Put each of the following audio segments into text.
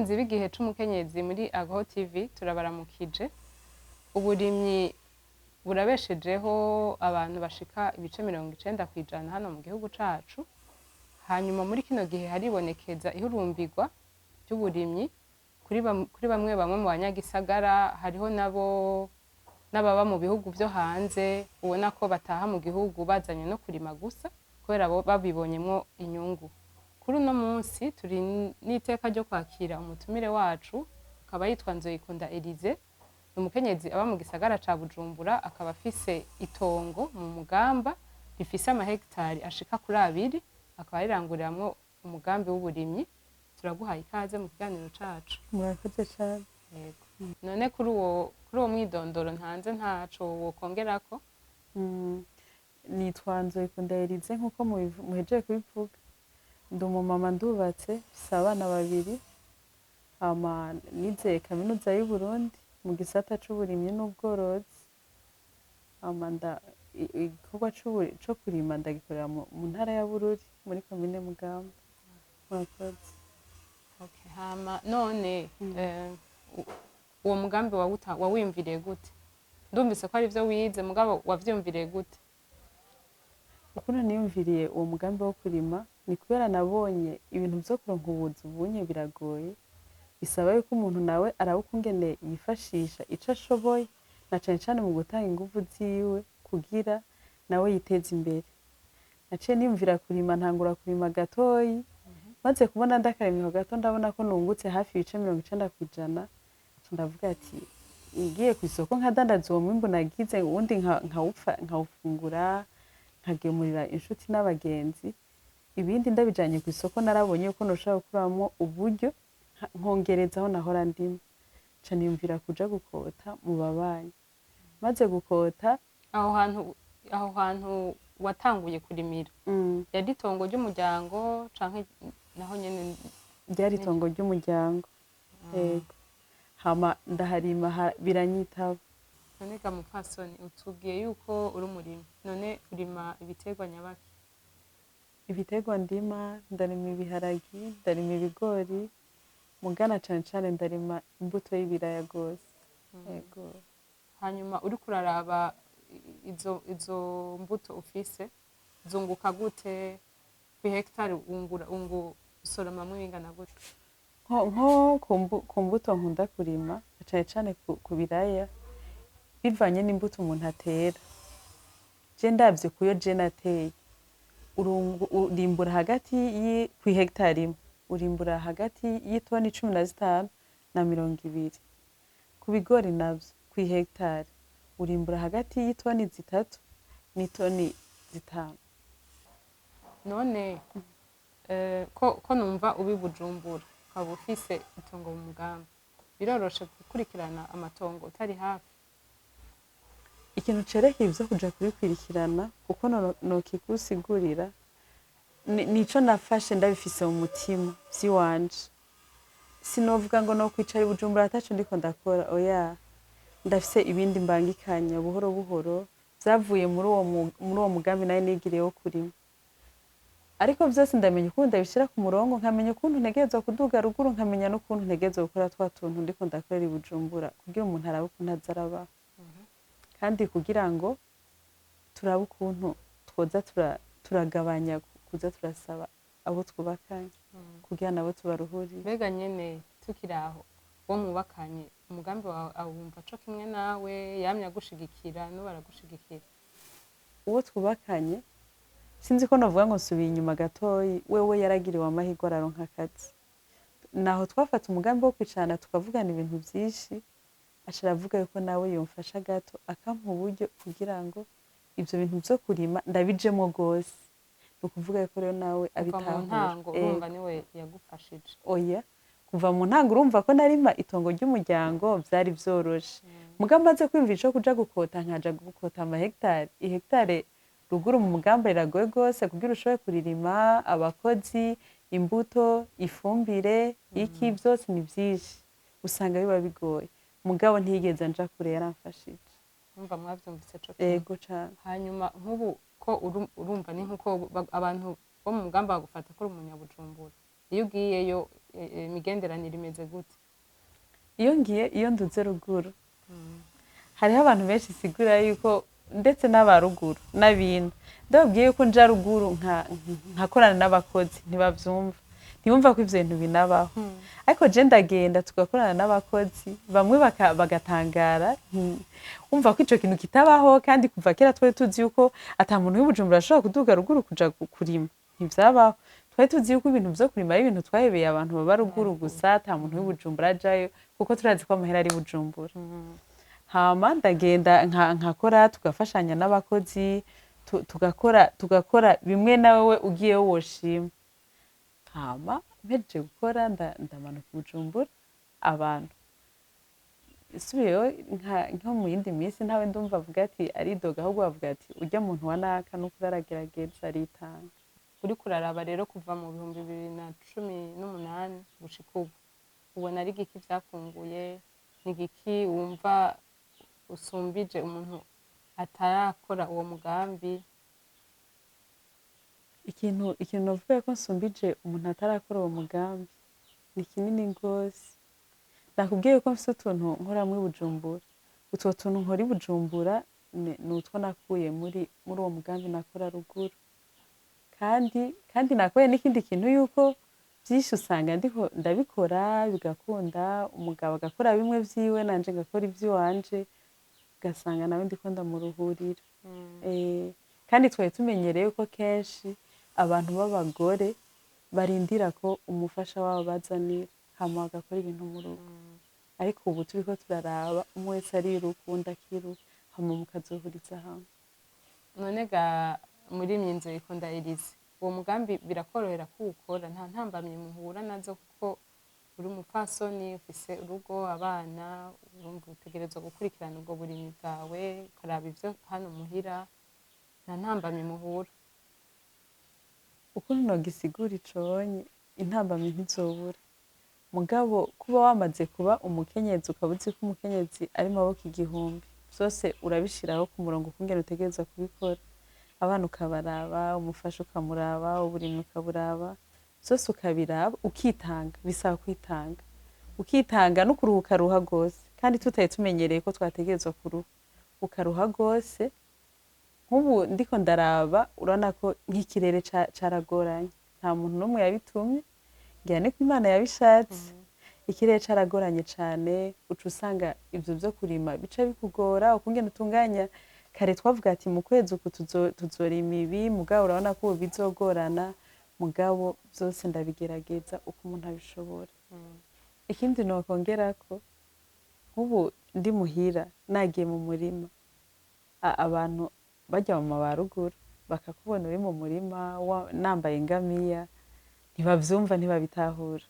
Abakunzi b'igihe c'umukenyezi muri Ago TV, turabaramukije. Uburimyi burabeshejeho abantu bashika 90% hano mu gihugu cacu. Hanyuma muri kino gihe haribonekeza ihurumbirwa ry'uburimyi kuri bamwe bamwe mu banyagisagara. Hariho nabo n'ababa mu bihugu vyo hanze ubona ko bataha mu gihugu bazanye no kurima gusa kubera bo babibonyemwo inyungu. Kuri uno munsi turi n'iteka ryo kwakira umutumire wacu, akaba yitwa Nzoyikunda Elize. Ni umukenyezi aba mu gisagara ca Bujumbura, akaba afise itongo mu Mugamba rifise amahegitari ashika kuri 2, akaba ariranguriramwo umugambi w'uburimyi. Turaguhaye ikaze mu kiganiro cacu. Murakoze cane. Yego. None kuri uwo mwidondoro ntanze, ntaco wokongerako? Nitwa Nzoyikunda Elize nk'uko muhejeje kubivuga. Ndi umumama, ndubatse, mfise abana babiri. Hama nize Kaminuza y'Uburundi mu gisata c'uburimyi n'ubworozi. Hama igikorwa co kurima ndagikorera mu ntara ya Bururi, muri komine Mugamba. Murakoze. Okay. Hama none uwo mugambi wawiyumviriye gute? Ndumvise ko ari vyo wize, mugabo wavyiyumviriye gute? Ukuntu niyumviriye uwo mugambi wo kurima ni kubera nabonye ibintu vyo kuronka ubuzi ubunye biragoye, bisaba yuko umuntu nawe araba ukungene yifashisha ico ashoboye, na cane cane mu gutanga inguvu ziwe kugira nawe yiteze imbere. Naciye niyumvira kurima, ntangura kurima gatoyi. Maze kubona ndakarima gato, ndabona ko nungutse hafi 90%. Nca ndavuga ati ngiye ku isoko nkadandaza uwo mwimbu nagize, uwundi nkawufungura, nkagemurira inshuti n'abagenzi, ibindi ndabijanye ku isoko, narabonye yuko noshobora gukuramwo uburyo nkongerezaho nahora ndima. Nca niyumvira kuja gukota mu babanyi. Maze gukota, Aho hantu watanguye kurimira yari itongo ry'umuryango canke naho nyene? Ryari itongo ry'umuryango, yego. Hama ndaharima, biranyitaba. None ga mupfasoni, utubwiye yuko uri umurimyi, none urima ibiterwa nyabaki? Ibiterwa ndima, ndarima ibiharagi, ndarima ibigori, mugana cane cane ndarima imbuto y'ibiraya gose, yego. Hanyuma uriko uraraba izo mbuto ufise zunguka gute? Kw'ihegitari wungura ungu usoromamwo ibingana gute? Nko ku mbuto nkunda kurima, na cane cane ku biraya, bivanye n'imbuto umuntu atera. Je ndavye kuyo je nateye, urimbura hagati kw'ihegitari imwe urimbura hagati y'itoni 15 na 20. Ku bigori navyo, kw'ihegitari urimbura hagati y'itoni 3 n'itoni 5. None ko numva ubi Bujumbura, ukaba ufise itongo mu Mugamba, biroroshe gukurikirana amatongo utari hafi? Ikintu cerekeye ivyo kuja kubikurikirana, kuko nokigusigurira, nico nafashe ndabifise mu mutima vy'iwanje. Sinovuga ngo nokwicara i Bujumbura ataco ndiko ndakora, oya. Ndafise ibindi mbangikanya buhoro buhoro, vyavuye muri uwo mugambi nari nigiriye wo kurima. Ariko vyose ndamenya ukuntu ndabishira ku murongo, nkamenya ukuntu ntegerezwa kuduga ruguru, nkamenya n'ukuntu ntegerezwa gukora twa tuntu ndiko ndakorera i Bujumbura, kugira umuntu arabe ukuntu aza arabaho, kandi kugira ngo turabe ukuntu twoza turagabanya kuza turasaba abo twubakanye, kugira nabo tubaruhurire. Mbega nyene tukiri aho, uwo mwubakanye umugambi wawe awumva co kimwe nawe? Yamye agushigikira? N'ubu aragushigikira? Uwo twubakanye, sinzi ko novuga ngo nsubiye inyuma gatoyi, wewe yaragiriwe amahirwe araronka akazi. Naho twafata umugambi wo kwicarana tukavugana ibintu vyinshi, aca aravuga yuko nawe yomfasha gato, akampa uburyo kugira ngo ivyo bintu vyo kurima ndabijemo gose. Ni ukuvuga yuko rero nawe Kuva mu abitahura. ntango urumva niwe yagufashije? Oya, kuva mu ntango urumva ko narima itongo ry'umuryango, vyari vyoroshe. Muga maze kwiyumvira ico kuja gukota, nkaja gukota amahegitari, ihegitare ruguru mu Mugamba riragoye gose kugira ushobore kuririma: abakozi, imbuto, ifumbire, iki, vyose ni vyinshi, usanga biba bigoye. Mugabo ntiyigeze anja kure, yaramfashije. Numva mwavyumvise co kimwe. Ego cane. Hanyuma nk'ubu ko urumva ni nk'uko abantu bo mu Mugamba bagufata ko uri umunyabujumbura, iyo ugiyeyo Imigenderanire imeze gute? Iyo ngiye, iyo nduze ruguru, hariho abantu benshi sigura yuko ndetse n'abaruguru n'abino, ndababwiye yuko nja ruguru nkakorana n'abakozi, ntibavyumva, ntibumva ko ivyo bintu binabaho. Ariko je ndagenda tugakorana n'abakozi bamwe bagatangara, wumva ko ico kintu kitabaho. Kandi kuva kera twari tuzi yuko ata muntu w'i Bujumbura ashobora kuduga ruguru kuja kurima, ntivyabaho. Twari tuzi yuko ibintu vyo kurima ari ibintu twahebeye abantu baba ruguru gusa, ata muntu w'i Bujumbura ajayo, kuko turazi ko amahera ari Bujumbura. Hama ndagenda nkakora, tugafashanya n'abakozi, tugakora bimwe nawe ugiyeyo woshima. Hama mpejeje gukora ndamanuka i Bujumbura. Abantu isubiyeyo nko mu yindi minsi, ntawe ndumva avuga ati aridoga, ahubwo bavuga ati urya muntu wa naka n'ukuri aragerageza, aritanga. Uriko uraraba rero kuva mu 2018 gushika ubu, ubona ari igiki vyakunguye? Ni igiki wumva usumbije umuntu atarakora uwo mugambi? Ikintu novuga ko nsumbije umuntu atarakora uwo mugambi ni kinini rwose. Nakubwiye ko mfise utuntu nkora muri Bujumbura. Utwo tuntu nkora i Bujumbura ni utwo nakuye muri uwo mugambi nakora ruguru. Kandi nakuye n'ikindi kintu, yuko byinshi usanga ndiko ndabikora bigakunda, umugabo agakora bimwe vyiwe, nanje ngakora ivy'iwanje, ugasanga nawe ndiko ndamuruhurira. Kandi twari tumenyereye ko kenshi abantu b'abagore barindira ko umufasha wabo bazanira, hama bagakora ibintu mu rugo. Ariko ubu turiko turaraba umwe wese ariruka, uwundi akiruka, hama mukazohuriza hamwe. None ga muri Myinzo Ikunda Elise, uwo mugambi birakorohera kuwukora? Nta ntambamyi muhura nazo? Kuko uri umupfasoni, ufise urugo, abana, urumva utegerezwa gukurikirana ubwo burimyi bwawe, ukaraba ivyo hano muhira. Nta ntambamyi muhura? Ukuntu nogisigura iconye, intambamyi ntizobura. Mugabo kuba wamaze kuba umukenyezi, ukaba uzi ko umukenyezi ari maboko igihumbi, vyose urabishiraho ku murongo ukungene utegerezwa kubikora. Abana ukabaraba, umufasha ukamuraba, uburimyi ukaburaba, vyose ukabiraba, ukitanga. Bisaba kwitanga, ukitanga no kuruhuka ruha rwose, kandi tutari tumenyereye ko twategerezwa kuruha, ukaruha rwose. Nk'ubu ndiko ndaraba, urabona ko nk'ikirere caragoranye, nta muntu n'umwe yabitumye, ngira niko Imana yabishatse. Ikirere caragoranye cane, uca usanga ivyo vyo kurima bica bikugora ukungene utunganya. Kare twavuga ati mu kwezi uku tuzorima ibi, mugabo urabona ko ubu bizogorana. Mugabo vyose ndabigerageza uko umuntu abishobora. Ikindi nokongerako, nk'ubu ndi muhira nagiye mu murima, abantu bajya mu mabaruguru bakakubona uri mu murima nambaye ingamiya, ntibavyumva, ntibabitahura.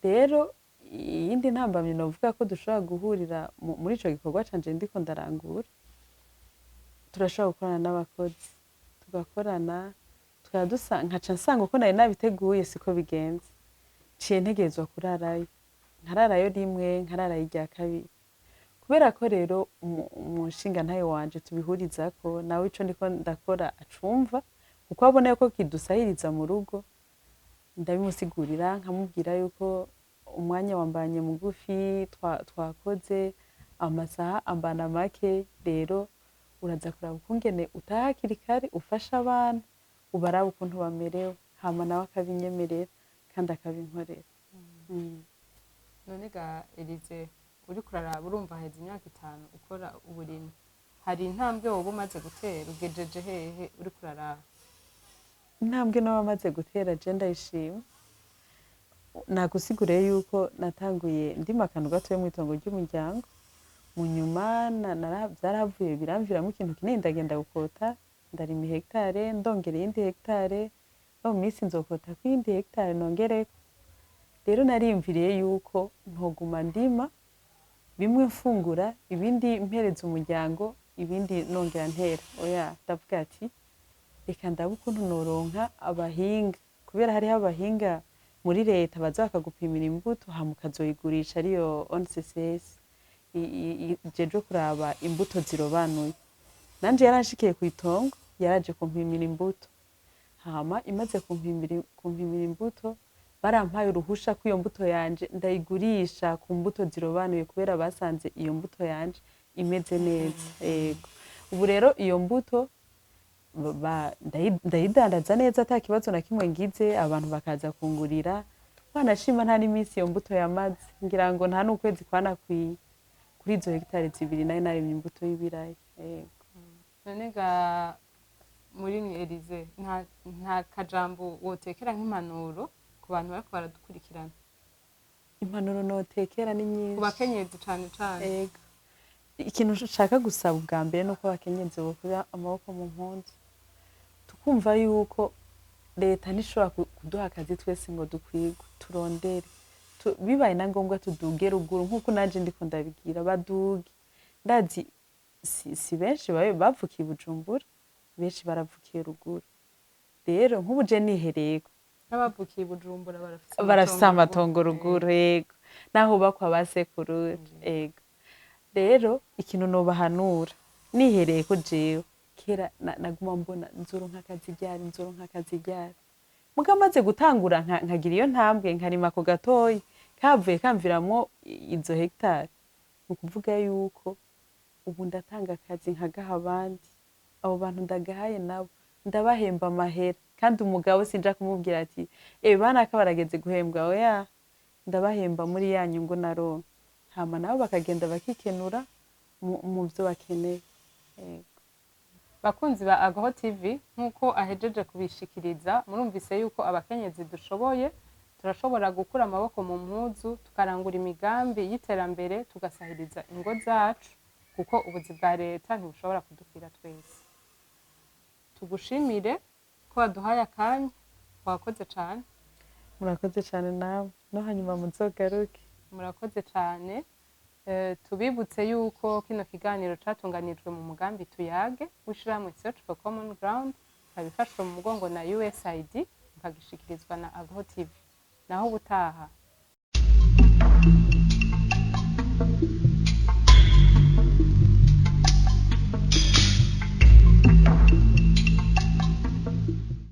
Rero iyindi ntambamyi novuga ko dushobora guhurira muri ico gikorwa canje ndiko ndarangura, turashobora gukorana n'abakozi, tugakorana, tukaba nkaca nsanga uko nari nabiteguye siko bigenze, nciye ntegerezwa kurarayo, nkararayo rimwe, nkararayo irya kabiri. Kubera ko rero umushingantahe wanje tubihurizako, nawe ico ndiko ndakora acumva, kuko abona yuko kidusahiriza mu rugo, ndabimusigurira, nkamubwira yuko umwanya wambanye mugufi, twakoze amasaha ambana make, rero uraza kuraba ukungene utaha hakiri kare, ufasha abana, ubaraba ukuntu bamerewe, hama nawe akabinyemerera kandi akabinkorera. None ga Elize, uriko uraraba, urumva haheze imyaka 5 ukora uburimyi, hari intambwe woba umaze gutera? Ugejeje hehe uriko uraraba? Intambwe nawe amaze gutera, je ndayishima. Nagusiguriye yuko natanguye ndima akantu gatoya mw'itongo ry'umuryango, mu nyuma vyarahavuye biramviramo ikintu kinini, ndagenda gukota, ndarima hegitare, ndongera iyindi hegitare, no mu minsi nzokota ko iyindi hegitare nongereko. Rero nariyumviriye yuko ntoguma ndima bimwe mfungura, ibindi mpereza umuryango, ibindi nongera ntera. Oya, ndavuga ati reka ndabe ukuntu noronka abahinga, kubera hariho abahinga muri leta baza bakagupimira imbuto, hama ukazoyigurisha, ariyo ONCCS ijejwe kuraba imbuto zirobanuye. Nanje yaranshikiye kw'itongo, yaraje kumpimira imbuto, hama imaze kumpimira imbuto. Barampaye uruhusha ko iyo mbuto yanje ndayigurisha ku mbuto zirobanuye, kubera basanze iyo mbuto yanje imeze neza. Yego, ubu rero iyo mbuto ndayidandaza neza, ata kibazo na kimwe ngize. Abantu bakaza kungurira, banashima. Nta n'iminsi iyo mbuto yamaze, ngira ngo nta n'ukwezi kwanakwiye kuri izo hegitari 2 nayo narimye imbuto y'ibiraya. Yego. None ga muri Elize, nta kajambo wotekera nk'impanuro ku bantu bariko baradukurikirana? Impanuro notekera ni Ku nyinshi. bakenyezi cane cane. Ego. Ikintu nshaka gusaba ubwa mbere ni uko abakenyezi bokura amaboko mu mpuzu, tukumva yuko leta ntishobora kuduha akazi twese ngo dukwigwe. Turondere. Bibaye na ngombwa tuduge ruguru nk'uko nanje ndiko ndabigira. Baduge, ndazi si benshi bavukiye i Bujumbura, benshi baravukiye ruguru. Rero nk'ubu je nihereyeko. N'abavukiye i Bujumbura barafise Barafise amatongo ruguru. ruguru, yego, naho bakwa basekuru. Yego, rero ikintu nobahanura nihereye ko jewe kera naguma mbona nzoronka akazi ryari, nzoronka akazi ryari. Muga maze gutangura nkagira iyo ntambwe, nkarima ako gatoyi kavuye kamviramwo izo hegitari, ni ukuvuga yuko ubu ndatanga akazi nkagaha abandi. Abo bantu ndagahaye nabo ndabahemba amahera, kandi umugabo sinja kumubwira ati: "E banaka barageze guhembwa." Oya, ndabahemba muri ya nyungu naronka, hama nabo bakagenda bakikenura mu byo bakeneye. Yego. Bakunzi ba Agoho TV, nk'uko ahejeje kubishikiriza, murumvise yuko abakenyezi dushoboye, turashobora gukura amaboko mu mpuzu, tukarangura imigambi y'iterambere, tugasahiriza ingo zacu, kuko ubuzi bwa leta ntibushobora kudukwira twese. Tugushimire ko waduhaye akanya, wakoze cane. Murakoze cyane nawe, no hanyuma muzogaruke. Murakoze cyane. Tubibutse yuko kino kiganiro catunganijwe mu mugambi Tuyage w'ishirahamwe Search for Common Ground, ikaba ifashwe mu mugongo na USAID, mukagishikirizwa na Agoho TV. Naho ubutaha.